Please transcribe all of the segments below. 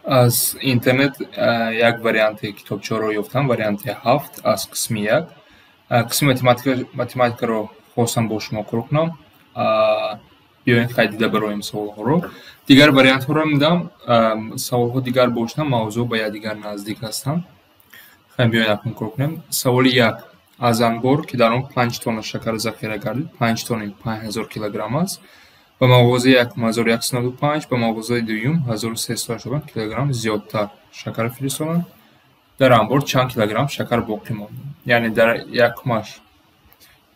Аз интернет як варианти китобчаро ёфтам, варианти 7 аз қисми 1. Қисми математикаро хостам бо шумо кор кунам. Биёед хай дида бароем саволҳоро. Дигар вариантҳоро медам, саволҳо дигар бошанд, мавзӯъ ба якдигар наздик ҳастанд. Хай биёед акнун кор кунем. Саволи 1. Аз анбор, ки дар он 5 тонна шакар захира гардид, 5 тонна 5000 килограмм аст. Ба мағозаи якум 1195, ба мағозаи дуюм 1385 килограмм зиёдтар шакар фиристоданд. Дар анбор чанд килограмм шакар боқӣ монд? Яъне дар якумаш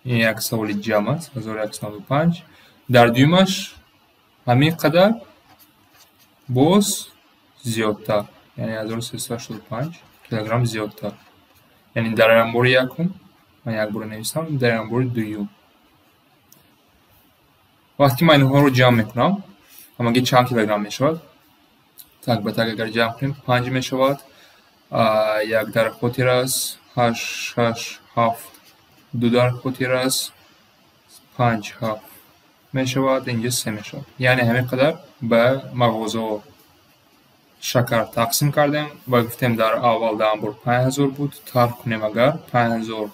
ин як саволи ҷамъ аст, 1195. Дар дуюмаш ҳамин қадар боз зиёдтар, яъне 1385 килограмм зиёдтар. Яъне дар анбори якум, ман як бора нависам, дар анбори дуюм. Вақте ки ман инҳоро ҷамъ мекунам, ҳамагӣ чанд килограмм мешавад? Так ба так агар ҷамъ кунем, 5 мешавад. Як дар хотир аст, 8, 6, 7, 2 дар хотир аст, 5, 7 мешавад, инҷо 3 мешавад. Яъне ҳамин қадар ба мағозаҳо шакар тақсим кардем ва гуфтем дар аввал дар анбор 5000 буд. Тарҳ кунем агар 5000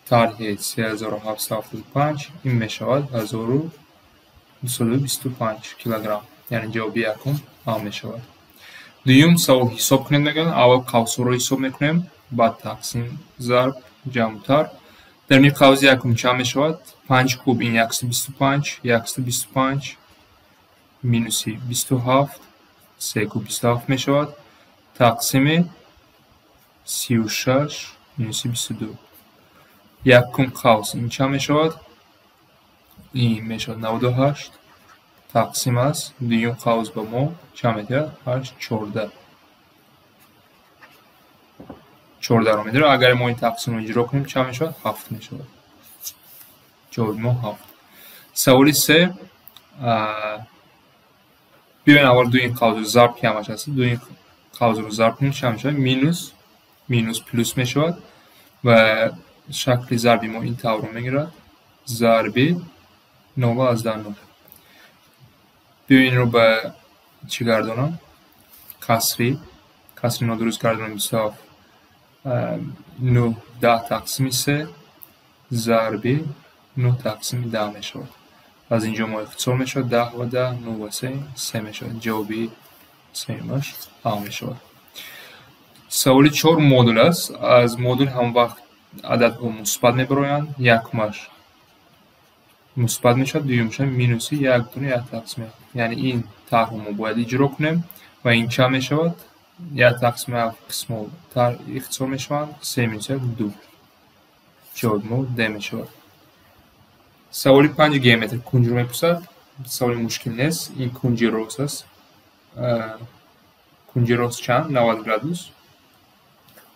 тарҳи 3775 ин мешавад 1225 килограмм. Яъне ҷавоби якум А мешавад. Дуюм савол ҳисоб кунед мегӯянд. Аввал қавсҳоро ҳисоб мекунем, баъд тақсим, зарб, ҷамъу тарҳ. Дар ин қавси якум чанд мешавад? 5 куб ин 125, 125 минуси 27, 3 куб 27 мешавад, тақсими 36 минуси 22. Якум қавс ин чанд мешавад? Ин мешавад 98 тақсим аст. Дуюм қавс ба мо чанд медиҳад? 8, 14. 14-ро медиҳад. Агар мо ин тақсимро иҷро кунем чанд мешавад? 7 мешавад. Ҷавоби мо 7. Саволи 3. Биёед аввал дуюм қавсро зарб ки ҳамаш аст. Дуюм қавсро зарб кунем чанд мешавад? Минус, минус плюс мешавад ва шакли зарби мо ин таврро мегирад. Зарби 0,9. Биёед инро ба чӣ гардонам? Касри. Касри нодуруст гардонам 27. 9 10 тақсими 3 зарби 9 тақсими 10 мешавад. Аз инҷо мо ихтисор мешавад 10 ва 10, 9 ва 3, 3 мешавад. Ҷавоби сеюмаш А мешавад. Саволи 4 модул аст. Аз модул ҳам вақт ададҳо мусбат мебароянд. Якумаш мусбат мешавад, дуюмаш минуси 1,1 тақсими 7. Яъне ин тарҳро мо бояд иҷро кунем ва ин чанд мешавад? 1 тақсими 7 қисмо ихтисор мешаванд, 3 минус 1 2. Ҷавоби мо Д мешавад. Саволи 5 геометр кунҷро мепурсад. Саволи мушкил нест. Ин кунҷи рост аст. Кунҷи рост чанд? 90 градус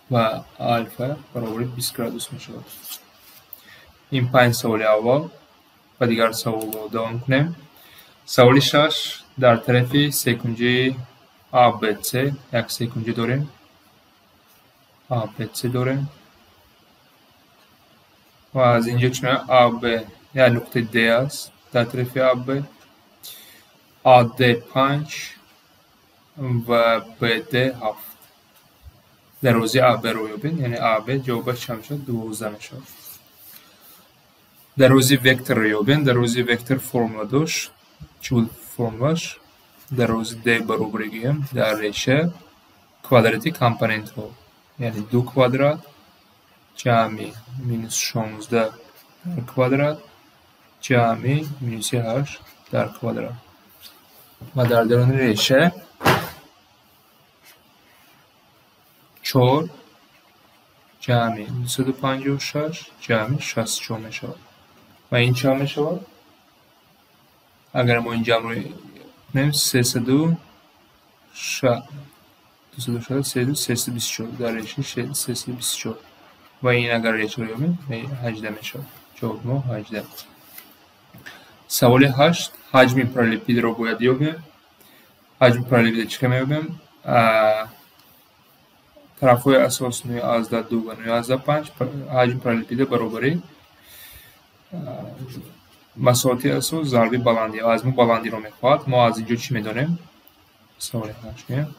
ва алфа баробари 20 градус мешавад. Ин 5 саволи аввал ва дигар саволро давом кунем. Саволи 6 дар тарафи секунҷии ABC як секунҷӣ дорем. ABC дорем. Ва аз инҷо чӣ меояд? AB як нуқтаи D аст дар тарафи AB. AD 5 ва BD 7. Дарозии AB-ро ёбед, яъне AB ҷавобаш чанд мешавад? 12 мешавад. Дарозии векторро ёбед. Дарозии вектор формула дошт. Чӣ буд формулаш? Дарози D баробари гӯем дар реша квадрати компонентҳо, яъне 2 квадрат ҷамъи минус 16 дар квадрат ҷамъи минуси 8 дар квадрат ва дар даруни реша 4 ҷамъи 256 ҷамъи 64 мешавад. Ва ин чанд мешавад? Агар мо ин ҷамъро кунем 324 дар решаи 324 ва ин агар решаро ёбем 18 мешавад. Ҷавоби мо 18. Саволи 8. Ҳаҷми параллелепипедро бояд ёбем. Ҳаҷми параллелепипедро чӣ хел меёбем? Тарафҳои асос 9,2 ва 9,5. Ҳаҷми параллелепипеда баробари масоҳати асос зарби баландӣ. Аз мо баландиро мехоҳад. Мо аз инҷо чӣ медонем? Саволи ҳашт меям.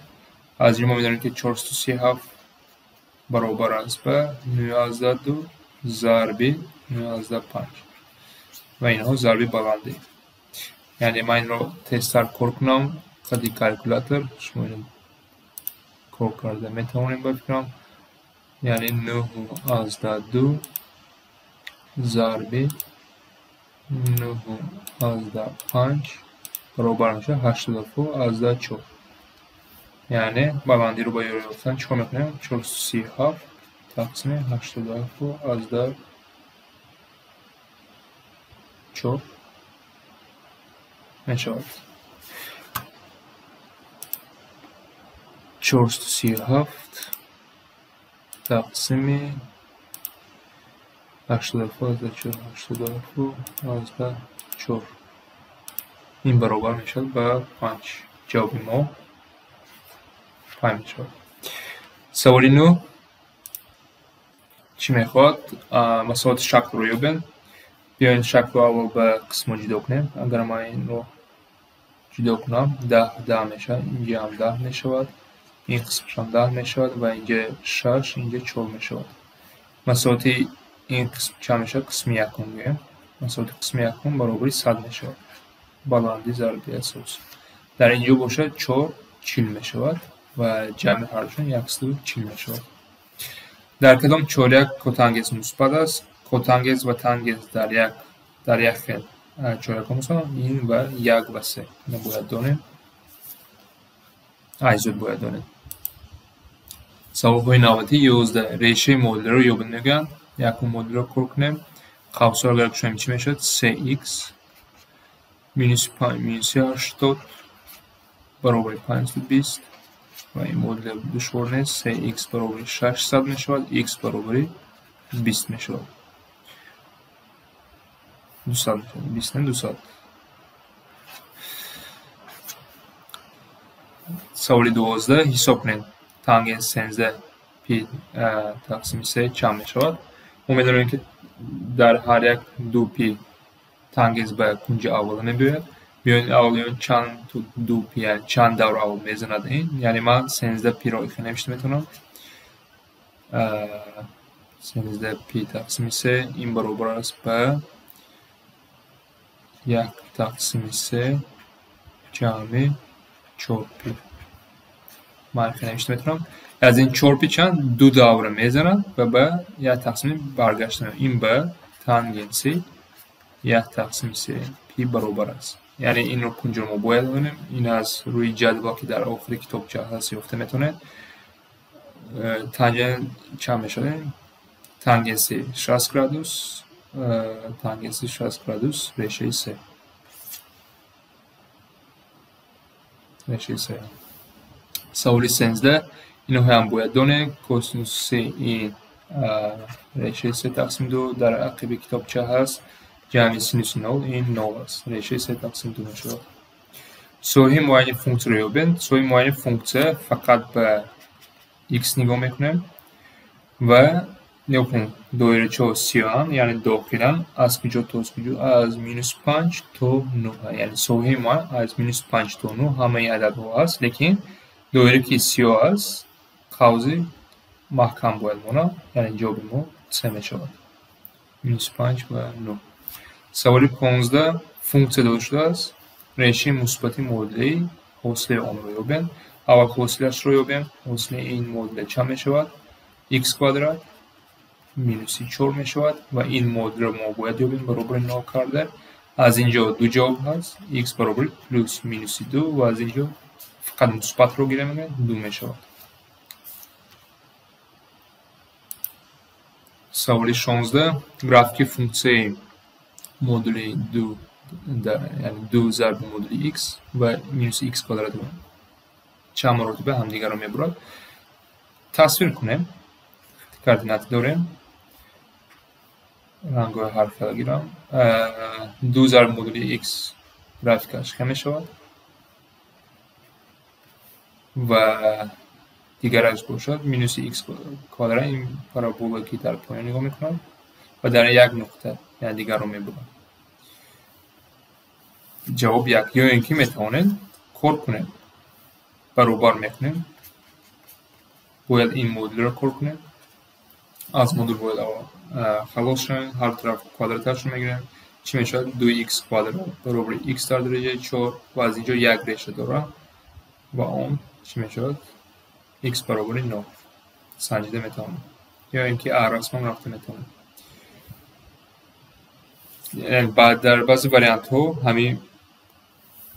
Аз ин мо медонем, ки 437 баробар аст ба 9,2 зарби 9,5 ва инҳо зарби баландӣ. Яъне ман инро тезтар кор кунам қади калькулятор, шумо инро кор карда метавонем ба фикрам. Яъне 9,2 зарби 9,5 баробар мешавад 87,4. Яъне баландиро ба ёри ёфтан чӣ кор мекунем? 437 тақсими 87,4 мешавад. 437 тақсими 87,4, 87,4 ин баробар мешавад ба 5. Ҷавоби мо 5 мешавад. Саволи 9 чӣ мехоҳад? Масоҳати шаклро ёбем. Биёед шаклро аввал ба қисмҳо ҷудо кунем. Агар ман инро ҷудо кунам, 10 10 мешавад, инҷа ҳам 10 мешавад, ин қисмаш ҳам 10 мешавад ва инҷа 6, инҷа 4 мешавад. Масоҳати ин қисм чанд мешавад? Қисми якум гӯем. Масоҳати қисми якум баробари 100 мешавад. Баландӣ зарби асос. Дар инҷо бошад 4 40 мешавад ва ҷамъи ҳардушон 140 мешавад. Дар кадом чоряк котангенс мусбат аст? Котангенс ва тангенс дар як хел чорякҳо мусбатанд. Ин ва 1 ва 3. Инро бояд донем. Айзуд бояд донем. Саволҳои навбатӣ 11. Решаи модулро ёбед мегӯянд. Якум модулро кор кунем. Қавсҳоро агар кушоем чӣ мешавад? 3x минус 5 минус 80 баробари 520 ва ин модул душвор нест. 3x баробари 600 мешавад, x баробари 20 мешавад. 200 мешавад, 20 не 200. Саволи 12. Ҳисоб кунед. Тангенс 13 пи тақсими 3 чанд мешавад? Мо медонем, ки дар ҳар як 2 пи тангенс ба кунҷи аввала мебиёяд. Биёед аввал ёбем чанд 2 пи, яъне чанд давр аввал мезанад ин. Яъне ман 13 пиро ихе навишта метавонам. 13 пи тақсими 3 ин баробар аст ба 1 тақсими 3 ҷамъи 4 пи. Ман ихе навишта метавонам. Аз ин 4 пи чанд? 2 давра мезанад ва ба 1 тақсими баргашта меояд. Ин ба тангенси 1 тақсими 3 пи баробар аст. Яъне инро кунҷро мо бояд донем. Ин аз рӯи ҷадвал, ки дар охири китобча ҳаст, ёфта метавонед. Тангенс чанд мешавад? Тангенси 60 градус, тангенси 60 градус решаи 3. Решаи 3. Саволи 13. Инро ҳам бояд донем. Косинуси ин решаи 3 тақсим 2 дар ақиби китобча ҳаст. Ҷамъи синуси 0 ин 0 аст. Решаи 3 тақсим 2 мешавад. Соҳаи муайяни функсияро ёбем. Соҳаи муайяни функсия фақат ба x нигоҳ мекунем ва нигоҳ кунем доирачаҳо сиёҳанд, яъне дохилан аз куҷо то куҷо? Аз минус 5 то 9. Яъне соҳаи муайян аз минус 5 то 9 ҳамаи ададҳо аст, лекин доира ки сиёҳ аст, қавзи маҳкам бояд монад, яъне ҷавоби мо C мешавад. Минус 5 ва 9. Саволи 15. Функсия дода шудааст. Решаи мусбати модулаи ҳосилаи онро ёбем. Аввал ҳосилаашро ёбем. Ҳосилаи ин модула чанд мешавад? X квадрат минуси 4 мешавад ва ин модулро мо бояд ёбем баробари 0 карда. Аз ин ҷо ду ҷавоб ҳаст. X баробари плюс минуси 2 ва аз ин ҷо фақат мусбатро гирем, 2 мешавад. Саволи 16. Графики функсияи модули 2, яъне 2 зарби модули x ва минуси x квадрат чанд маротиба ҳамдигарро мебурад. Тасвир кунем. Координата дорем. Рангҳои ҳарфҳо гирам. 2 зарби модули x графикаш хе мешавад ва дигараш бошад минуси x квадрат, ин парабола ки дар поён нигоҳ мекунам ва дар як нуқта, яъне дигарро мебурам. Ҷавоб 1. Ё ин ки метавонед кор кунед. Баробар мекунем. Бояд ин модулро кор кунем. Аз модул бояд халос шавем. Ҳар тараф квадраташро мегирем. Чӣ мешавад? 2х квадрат баробари х дар дараҷаи 4 ва аз инҷо як реша дорад ва он чӣ мешавад? Х баробари 0. Санҷида метавонем. Ё ин ки расман рафта метавонем. Дар баъзе вариантҳо ҳамин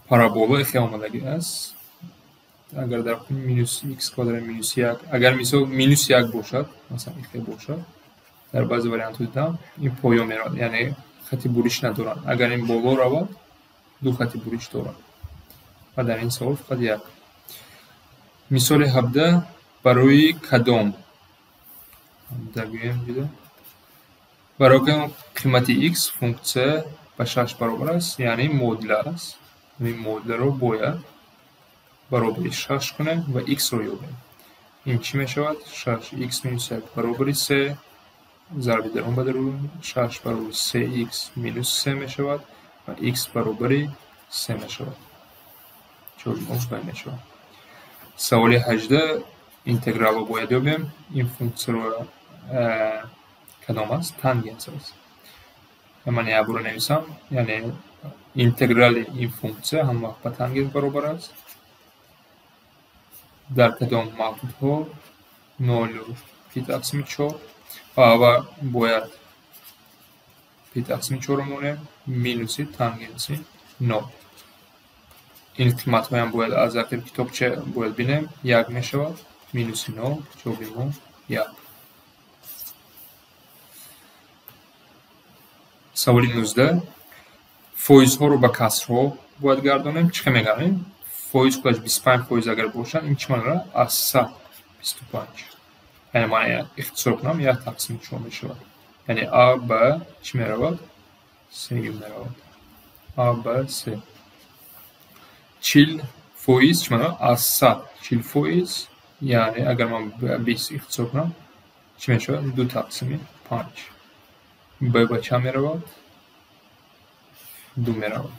парабола хеле омадагӣ аст. Агар дар минус х квадрат минус 1, агар мисол минус 1 бошад, масалан хеле бошад, дар баъзе вариантҳо дидам ин поён меравад, яъне хати буриш надорад. Агар ин боло равад, ду хати буриш дорад. Ва дар ин савол фақат як. Мисоли 17 барои кадом? Гӯем дида. Барои кадом қимати x функсия ба 6 баробар аст, яъне модул аст. Ҳамин модулро бояд баробари 6 кунем ва x-ро ёбем. Ин чӣ мешавад? 6x минус 1 баробари 3 зарби дарун ба дарун 6 баробари 3x минус 3 мешавад ва x баробари 3 мешавад. Чорумош бай мешавад. Саволи 18 интегралро бояд ёбем. Ин функсияро кадом аст? Тангенс аст. Ман як бора нависам, яъне интеграли ин функсия ҳам вақт ба тангенс баробар аст. Дар кадом маҳдудҳо 0 пи тақсими 4 ва бояд пи тақсими 4 монем минуси тангенси 0. Ин қиматҳоям бояд аз ақиби китобча бояд бинем. 1 мешавад минуси 0, ҷавоби мо 1. Саволи 19 фоизҳоро ба касрҳо бояд гардонем. Чӣ хел мегардонем? Фоиз худаш 25% агар бошад, ин чӣ маъно дорад? Аз 100 25. Яъне ман ихтисор кунам 1 тақсими 4 мешавад. Яъне А ба чӣ меравад? С меравад. А ба С. 40% чӣ маъно дорад? Аз 100 40%, яъне агар ман 20 ихтисор кунам, чӣ мешавад? 2 тақсими 5. Б ба чанд меравад? 2 меравад.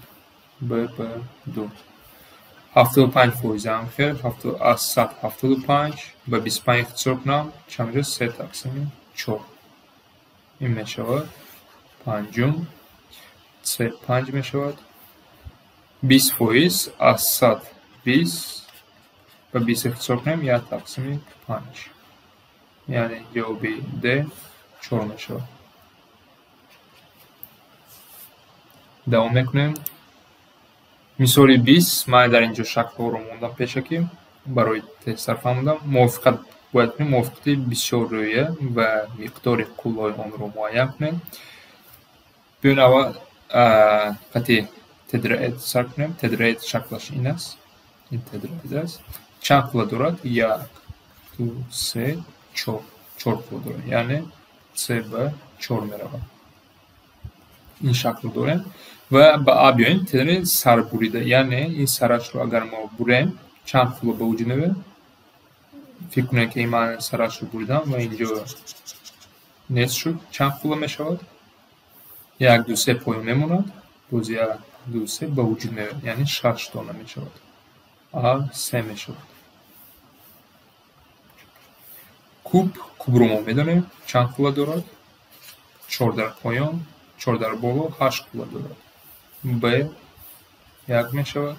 Б ба 2. 75% ҳам хел, аз 100 75 ба 25 ихтисор кунам, чанд мешавад? 3 тақсими 4. Ин мешавад панҷум, С 5 мешавад. 20% аз 100 20 ба 20 ихтисор кунем, 1 тақсими 5. Яъне ҷавоби Д 4 мешавад. Давом мекунем. Мисоли 20, ман дар инҷо шаклҳоро мондам пешакӣ барои тезтар фаҳмондам. Мувофиқат бояд кунем, мувофиқати бисёррӯя ва миқдори қуллаҳои онро муайян кунем. Биён аввал хати тедраэд сар кунем. Тедраэд шаклаш ин аст. Ин тедраэд аст. Чанд қулла дорад? 1, 2, 3, 4. 4 қулла дорад. Яъне С ба 4 меравад. Ин шаклро дорем. Ва ба А биёем, тедраэд сарбурида, яъне ин сарашро агар мо бурем, чанд қулла ба вуҷуд меояд? Фикр кунем ки ман сарашро буридам ва инҷо нест шуд. Чанд қулла мешавад? 1, 2, 3 поён мемонад. Боз 1, 2, 3 ба вуҷуд меояд, яъне 6 дона мешавад. А 3 мешавад. Куб, кубро мо медонем, чанд қулла дорад? 4 дар поён, 4 дар боло, 8 қулла дорад. Б 1 мешавад.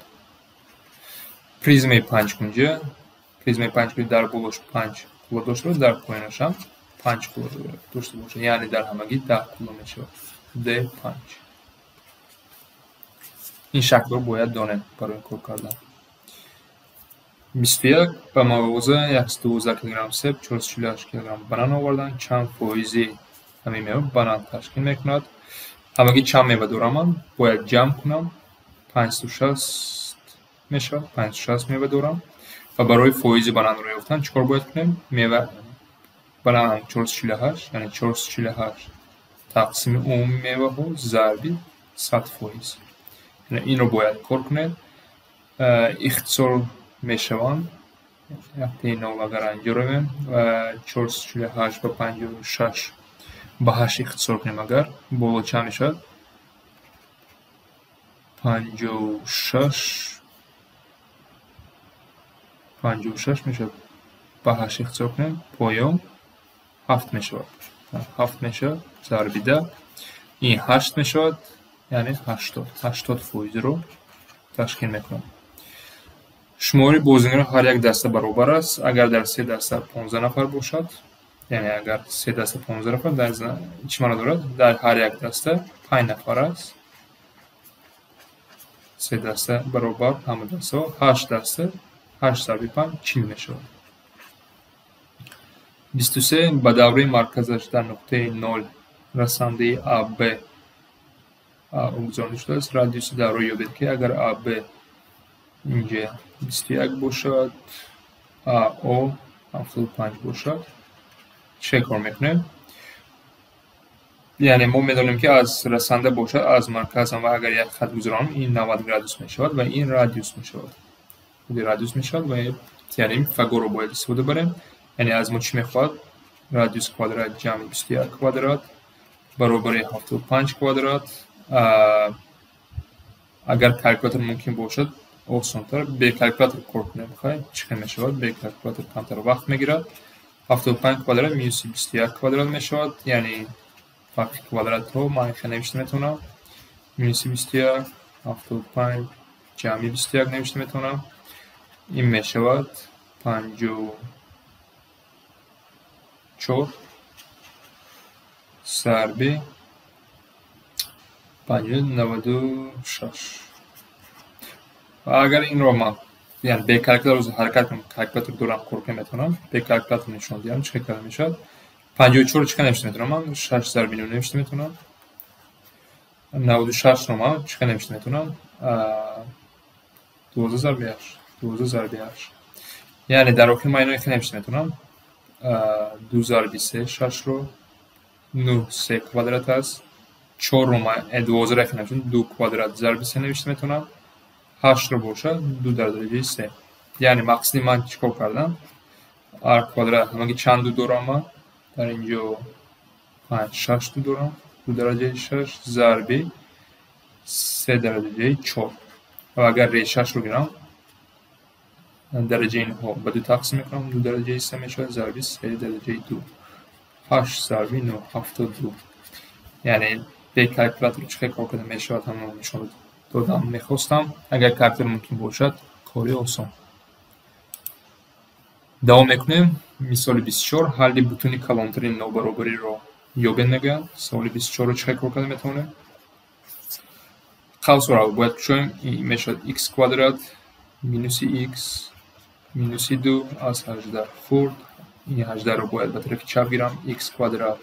Призмаи панҷкунҷа, призмаи панҷкунҷа дар болош 5 қулла дошта бошад, дар поёнаш ҳам 5 қулла дошта бошад, яъне дар ҳамагӣ 10 қулла мешавад. Д 5. Ин шаклро бояд донем барои кор кардан. 21 ба мағоза 112 кг себ, 448 кг банан овардан. Чанд фоизи ҳамин мева банан ташкил мекунад? Ҳамагӣ чанд мева дорам ман? Бояд ҷамъ кунам. 560 мешавад. 560 мева дорам. Ва барои фоизи бананро ёфтан чӣ кор бояд кунем? Мева банан 448, яъне 448 тақсими умумии меваҳо зарби 100%. Яъне инро бояд кор кунед. Ихтисор мешаванд. Яктаи нол агар анҷо равем ва 448 ба 56 ба 8 ихтисор кунем, агар боло чанд мешавад? 56 56 мешавад. Ба 8 ихтисор кунем, поён 7 мешавад. 7 мешавад, зарби 10. Ин 8 мешавад, яъне 80. 80%-ро ташкил мекунад. Шумори бозигарон ҳар як даста баробар аст. Агар дар се даста 15 нафар бошад, яъне агар се даста 15 нафар, дар чӣ маъно дорад? Дар ҳар як даста 5 нафар аст. Се даста баробар ҳама дастаҳо, 8 даста, 8 зарби 5 40 мешавад. 23 ба давраи марказаш дар нуқтаи 0 расандаи АБ гузаронида шудааст. Радиуси давраро ёбед, ки агар АБ инҷа 21 бошад, АО 75 бошад. Чӣ кор мекунем? Яъне мо медонем, ки аз расанда бошад, аз марказ ва агар як хат гузаронем, ин 90 градус мешавад ва ин радиус мешавад. Худи радиус мешавад ва теореми Пифагорро бояд истифода барем. Яъне аз мо чӣ мехоҳад? Радиус квадрат ҷамъи 21 квадрат баробари 75 квадрат. Агар калькулятор мумкин бошад, осонтар. Бе калькулятор кор кунем, хай чӣ хел мешавад? Бе калькулятор камтар вақт мегирад. 75 квадрат минуси 21 квадрат мешавад, яъне фарқи квадратҳо ман хел навишта метавонам. Минуси 21, 75 ҷамъи 21 навишта метавонам. Ин мешавад 54 зарби 596. Ва агар инро ман яъне бе калькулятор ҳаракат кунам, калькулятор дорам, кор кунам метавонам, бе калькулятор нишон диҳам чӣ хел карда мешавад. 54 чӣ хел навишта метавонам? Ман 6 зарби 9 навишта метавонам. 96-ро ман чӣ хел навишта метавонам? 12 зарби 8, 12 зарби 8. Яъне дар охир ман ино хел навишта метавонам. 2 зарби 3 6-ро, 9 3 квадрат аст. 4-ро ман 12-ро хел навишта 2 квадрат зарби 3 навишта метавонам. 8-ро бошад 2 дар дараҷаи 3. Яъне мақсади ман чӣ кор кардам? R квадрат ҳамаги чанд ду дорам ман? Дар инҷо 5 6 ду дорам. 2 дараҷаи 6 зарби 3 дараҷаи 4. Ва агар решашро гирам, дараҷаи инҳо ба 2 тақсим мекунам, 2 дараҷаи 3 мешавад зарби 3 дараҷаи 2. 8 зарби 9 72. Яъне бе калькулятор чӣ хел кор карда мешавад, ҳамонро нишон додам мехостам. Агар калькулятор мумкин бошад, кори осон. Давом мекунем. Мисоли 24. Ҳалли бутуни калонтарини нобаробариро ёбед мегӯянд. Саволи 24-ро чӣ хел кор карда метавонем? Қавсро аввал бояд кушоем. Ин мешавад x квадрат минуси x минуси 2 аз 18 хурд. Ин 18-ро бояд ба тарафи чап гирам. X квадрат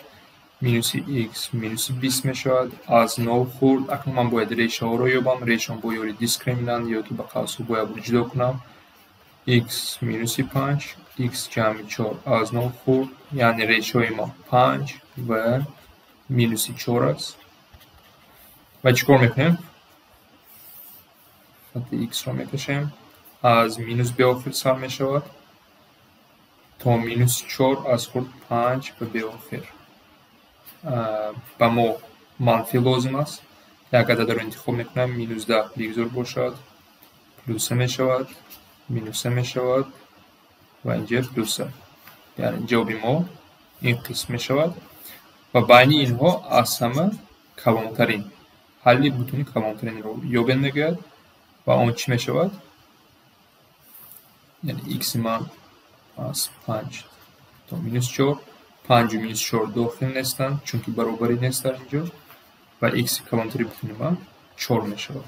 минуси x минуси 20 мешавад аз 9 хурд. Акнун ман бояд решаҳоро ёбам. Решаҳо бо ёри дискриминант ё ки ба қавсҳо бояд ҷудо кунам. X минуси 5, x ҷамъи 4 аз 9 хурд, яъне решаҳои мо 5 ва минуси 4 аст. Ва чӣ кор мекунем? Хати x-ро мекашем. Аз минус беохир сар мешавад то минус 4 аз хурд 5 ва беохир. Ба мо манфӣ лозим аст. Як ададро интихоб мекунам. Минус 10 бигзор бошад, плюс мешавад, минус мешавад ва инҷа плюс. Яъне ҷавоби мо ин қисм мешавад ва байни инҳо аз ҳама калонтарин ҳалли бутуни калонтаринро ёбед мегӯяд ва он чӣ мешавад? Яъне x ман аз 5 то минус 4, 5 минус 4 дохил нестанд, чунки баробарӣ нест дар инҷо, ва x калонтари бутуни ман 4 мешавад.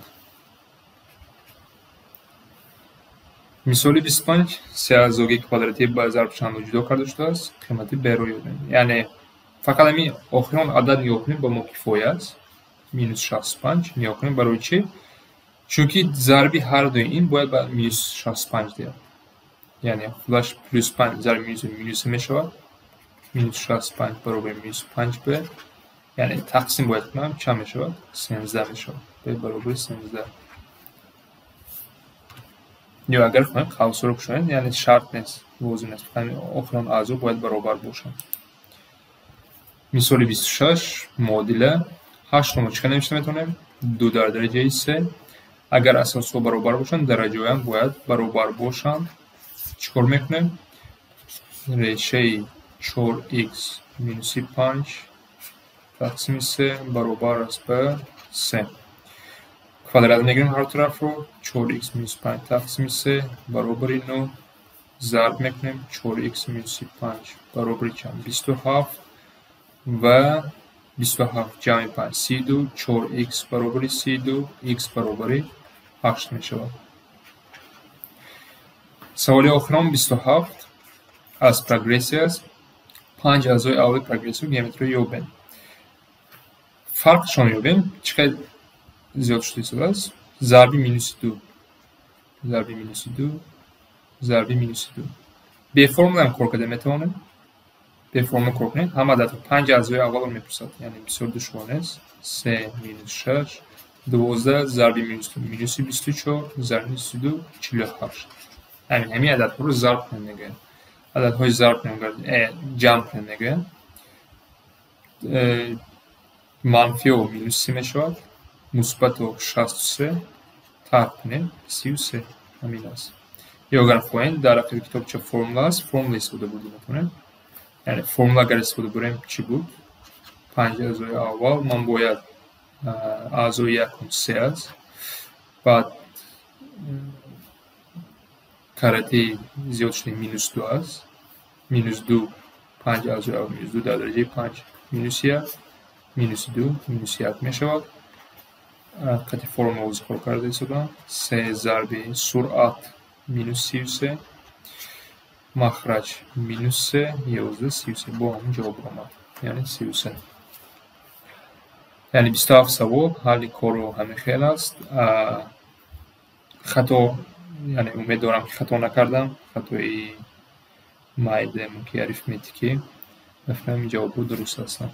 Мисоли 25. Се аъзоги квадратӣ ба зарб чандон ҷудо карда шудааст. Қимати b-ро ёбем. Яъне фақат ҳамин охирон адад нигоҳ кунем, ба мо кифоя аст. Минус 65 нигоҳ кунем. Барои чӣ? Чунки зарби ҳар дуи ин бояд ба минус 65 диҳад. Яъне худаш плюс 5 зарби минус минус мешавад. Минус 65 баробари минус 5 b. Яъне тақсим бояд кунам, чанд мешавад? 13 мешавад. B баробари 13. Ё агар хоҳем қавсҳоро кушоем, яъне шарт нест, лозим нест. Ҳамин охирон аъзо бояд баробар бошанд. Мисоли 26. Муодила 8-ро мо чӣ хел навишта метавонем? 2 дар дараҷаи 3. Агар асосҳо баробар бошанд, дараҷаҳоям бояд баробар бошанд. Чӣ кор мекунем? Решаи 4х минуси 5 тақсими 3 баробар аст ба 3. Квадрат мегирем ҳар тарафро, 4х минус 5 тақсими 3 баробари 9. Зарб мекунем, 4х минуси 5 баробари чанд? 27 ва 27 ҷамъи 5 32, 4х баробари 32, х баробари 8 мешавад. Саволи охирон 27 аз прогрессия аст. Панҷ аъзои аввали прогрессияро геометриро ёбем. Фарқшон ёбем, чӣ қадр зиёд шуда истодааст? Зарби минуси 2, зарби минуси 2, зарби минуси 2. Бе формулаам кор карда метавонем. Бе формула кор кунем. Ҳама ададҳо панҷ аъзои аввалро мепурсад. Яъне бисёр душвор нест. 3 минус 6, 12 зарби минус 2 минуси 24, зарби минуси 2 48. Ҳамин ададҳоро зарб кунем мегӯянд. Ададҳои зарб кунем, ҷамъ кунем мегӯянд. Манфио минус 3 мешавад, мусбато 63, тарҳ кунем 33. Ҳамин аст. Ё агар хоҳем, дар ақиби китобча формула аст, формула истифода бурда метавонем. Яъне формула агар истифода бурем, чӣ буд? Панҷ аъзои аввал ман бояд аъзои якум се аст, баъд карати зиёд шудаи минус 2 аст, минус 2, панҷ аъзои аввал минус 2 дар дараҷаи 5 минус 1, минуси 2 минуси 1 мешавад. Қати формула ози кор карда истодам. Се зарби суръат минус 33, махраҷ минус 3, 11, 33. Бо ҳамин ҷавоб омад, яъне 33. Яъне 27 савол, ҳалли корро ҳамин хел аст. Хато, яъне умед дорам, ки хато накардам, хатои майда, мумкин арифметикӣ. Ба фикрам, ин ҷавобҳо дуруст ҳастанд.